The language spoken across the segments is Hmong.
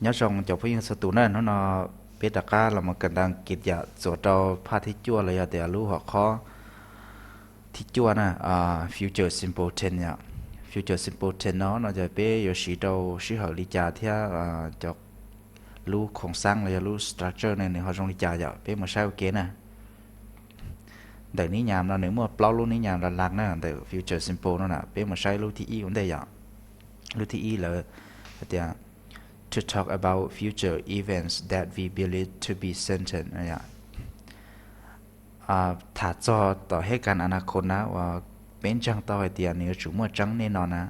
Nyob zoo cov phooj ywg txhua tus na, hnub no peb rov qab los mus kawm ntawv Askiv yam txuas rau phaj thib cuaj los yog tias lub hom khob thib cuaj na, Future Simple Tense yom. Future Simple Tense no no ces peb yuav siv rau sij hawm li cas thiab cov lub khoom xaab los yog lub structure ne nws ho zoo li cas yom, peb mus saib ua ke na. Ntawm nib nyam no nws muaj plaub lub nib nyam las las na, ntawm Future Simple no na, peb mus saib lub thib ib ua ntej yom. Lub thib ib lawv hais tias to talk about future events that we believe to be certain no yom. Tham txog tom hej kas a na khos na uas peb ntseeg tau hais tias nws yuav tsum muaj tseeb nej no na,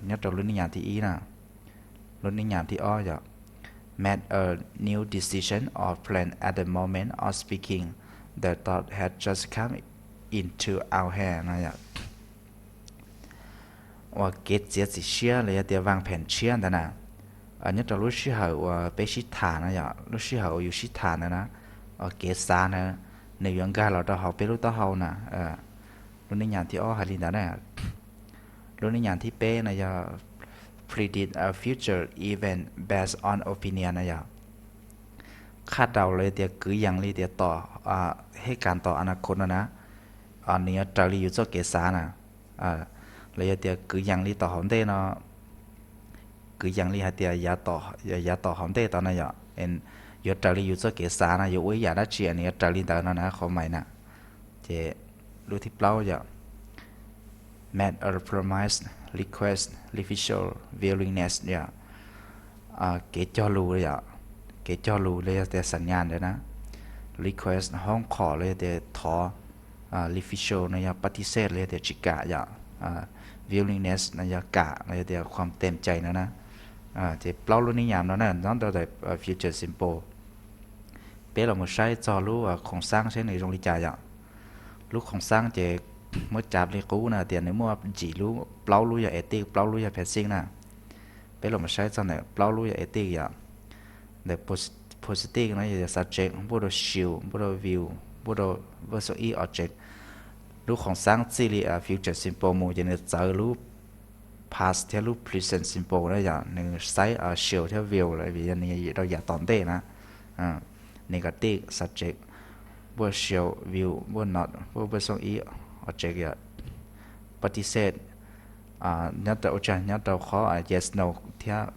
nyob rau lub nib nyam thib ib na. Lub nib nyam thib ob yog make a new decision or plan at the moment of speaking the thought has just come into our head no yom. Uas kev txiav txim siab los yog tias vaam pheem tshiab ntawd na, nyob rau lub sij hawm uas peb sib tham na yom, lub sij hawm uas yus sib tham ntawd na, kev xav na, nws yuav nkag los rau hauv peb lub taub hau na. Lub nib nyam thib ob hais li ntawd na. Lub nib nyam thib peb no yog predict a future event based on opinion no yog qhaj daus los yog tias kwv yees li tias tom hej kas tom a na khos no na, nws yuav raws li yus txoj kev xav na, los yog tias kwv yees li tom hauv ntej no, kwv yees li hais tias yav tom hauv ntej tod no yom, yuav raws li yus txoj kev xav no, yuav ua ib yam dab tsi nws yuav raws li ntawd no na, qhov mais na. Ces lub thib plaub yog make a promise, request, refusal, willingness yom. Kev cog lus yom, kev cog lus los yog tias xam nyas ntawd na. Request, hoob khom los yog tias thov. Refusal no yog pab thib xej los yog tias tsis kam yom. Willingness no yog kam los yog tias khuam tem cais no na. Ces plaub lub nib nyam no na nyob rau ntawm future simple. Peb los mus saib txog lub khoom xaab saib nws zoo li cas yom. Lub khoom xaab ces muab cav li qub na tias nws muaj yim lub, plaub lub yog active, plaub lub yog passive na. Peb los mus saib txog ntawm plaub lub yog active yom. Ntawm positive no yog subject, npuaj rau shall, npuaj rau will, npuaj rau verb xo ib object. Lub khoom xaab txij li future simple mus ces nws txawv lub past thiab lub present simple na yom, nws xaiv shall thiab will lawm vim yog nws yim rau yam tom ntej na. Negative subject, npuaj shall, will, npuaj not, npuaj verb xo ib object yom. Positive, nyob rau ua tsaug nyob rau qhov yes no thiab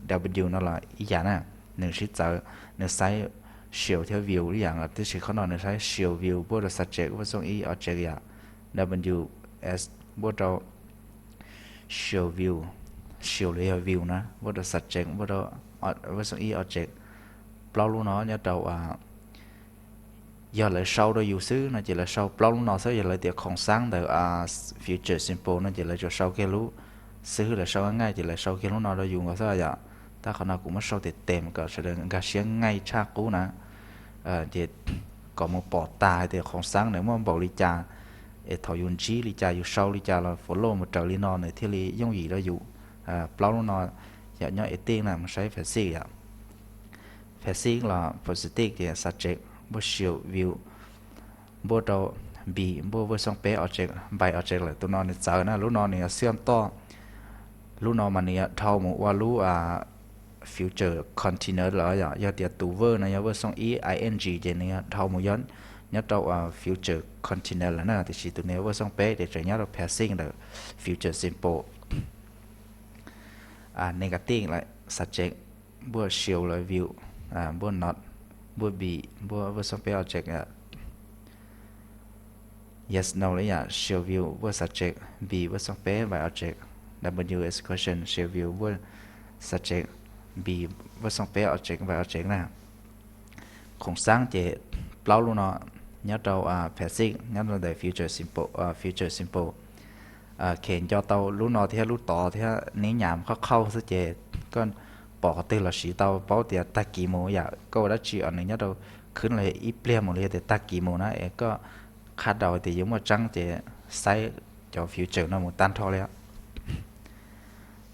w no los ib yam na, nws sib txawv, nws xaiv shall thiab will ib yam, tab sis qhov no nws xaiv shall will npuaj rau subject verb xo ib object yom. W s npuaj rau shall will, shall los yog will na, npuaj rau subject, npuaj rau verb xo ib object. Plaub lub no nyob rau yog lawv sau rau yus xwb no ces lawv sau plaub lub no xwb, yog lawv tias khoom xaab ntawm future simple no ces lawv tsuas sau kiag lub xwb, lawv sau nqaij nqaij ces lawv sau kiag lub no rau yus nkaus xwb yom. Tab qhov no kuv muab sau tes tes kom sawv daws nkag siab nqaij tshaj qub na. Ces kom mus pom tas hais tias khoom xaab nws muaj npaum li cas, es thaum yus ntsib li cas yus sau li cas los follow mus raws li no nws thiaj li yooj yim rau yus. Plaub lub no yog nyob active na, mus saib passive yom. Passive los positive ces subject, npuaj shall, will, npuaj rau be, npuaj verb xo peb object, by object lawm, tus no nws txawv na, lub no nws yog xiam toj. Lub no mas nws yog dhau mus ua lub future continuous lawm yom, yog tias tus verb no yog verb xo ib ing ces nws yog dhau mus nyob rau future continuous lawm na, tiam sis tus no yog verb xo peb ces tseem nyob rau passive ntawm future simple. Negative lawm, subject, npuaj shall los will, npuaj not, npuaj be, npuaj verb xo peb object. Yes no li yom, shall will npuaj subject, be verb xo peb by object, w s question, shall will npuaj subject, be verb xo peb object by object na. Khoom xaab ces plaub lub no nyob rau passive, nyob rau ntawm future simple, future simple. Kheev nco tau lub no thiab lub tod thiab nib nyam qhauj qhauj xwb ces koj pom qhov twg los siv tau, paub tias tag kis mus yom, koj ua dab tsi os nws nyob rau khwb los ib pliag mus li tias tag kis mus na es koj qhab daus tias yuav muaj tseeb ces xaiv cov future no mus tag nrho li.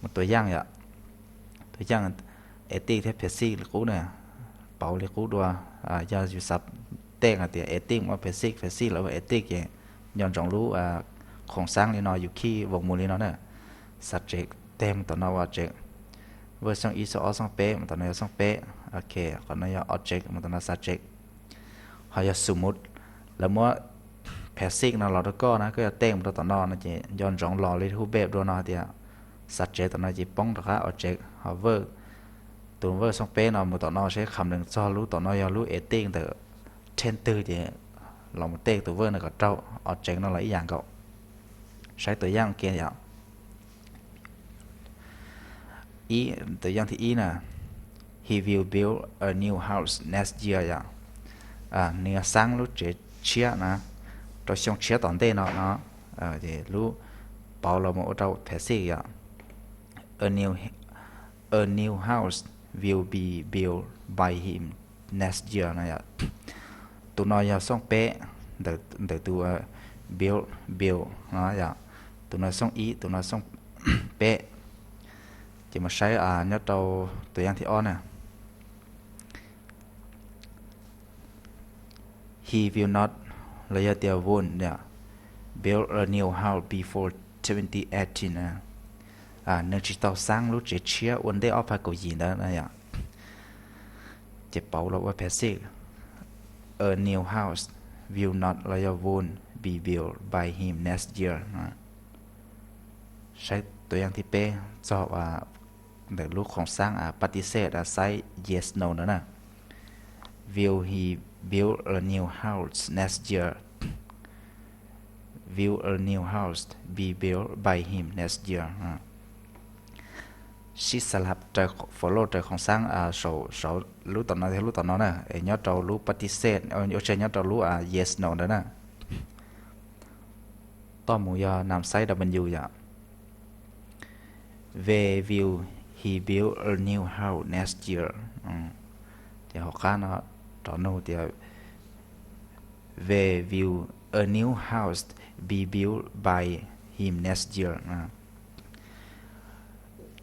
Mus tua yaaj yom, tua yaaj active thiab passive li qub na, pauv li qub dua. Yog yus xav tej hais tias active ua passive, passive los ua active ces nco ntsoov lub khoom xaab li no yus khij voos mus li no na. Subject teg mus tom no ua object, Verb xyooj ib, xyooj ob, xyooj peb, mus tom no yog xyooj peb. Ok, qhov no yog object, mus tom no subject. Ho yog xum mus lawv muab passive no los rau koj na, koj yuav teb mus rau tom no no ces nco ntsoov los li hu peb dua no tias subject tom no ces poob rov qab object. Ho verb, tus verb xyooj peb no mus tom no seb kham lees txog lub tom no yog lub active ntawm thej twg ces los mus teb tus verb no kom raug. Object no los ib yam nkaus. Saib tus yam kiag yom. Ib, tus yam thib ib na, he will build a new house next year yom. Nws yuav xaab lub tsev tshiab na rau xyoo tshiab tom ntej no no. Ces lub pauv los mus ua rau passive yom. A new, a new house will be built by him next year no yom. Tus no yog xyooj peb, ntawm tus build, build no yom. Tus no xyooj ib, tus no xyooj peb. Ces mus saib nyob rau tus yam thib ob na. He will not, los yog tias won't, build a new house before twenty eighteen. Nws tsis tau xaab lub tsev tshiab ua ntej ob phav kaum yim ntawd na yom. Ces pauv los ua passive, a new house will not los yog won't be built by him next year. Saib tus yam thib peb txog ntawm lub khoom xaab pab tis xej saib yes no ntawd na. Will he build a new house next year? Will a new house be built by him next year? Sib xas lab raws follow raws khoom xaab saum lub tom no thiab lub tom no na, es nyob rau lub pab tis xej, ua tshaj nyob rau lub yes no ntawd na. Toj mus yog nam xaib W yom. Where will he build a new house next year? Ces hauv qab no rov nug tias, where will a new house be built by him next year?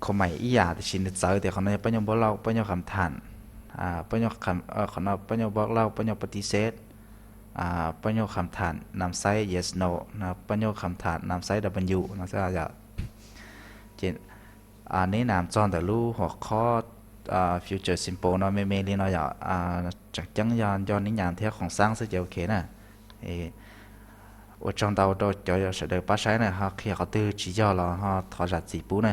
Khom mais ib yam tiam sis nws txawv tias qhov no yog pab nyuj npauj lauj, pab nyuj kham tham, qhov no pab nyuj npauj lauj, pab nyuj pab tis xej, pab nyuj kham tham nam xaib yes no, pab nyuj kham tham nam xaib W no xwb yom. Ces neb nam txog ntawm lub hom khob future simple no me me li no yom, tseem ceeb yog nco neb nyam thiab khoom xaab xwb ces ok na. Ua tsaug ntau rau cov sawv daws pab saib na, ho qhia qhov twg tsis yog los ho thov zam txim pub na.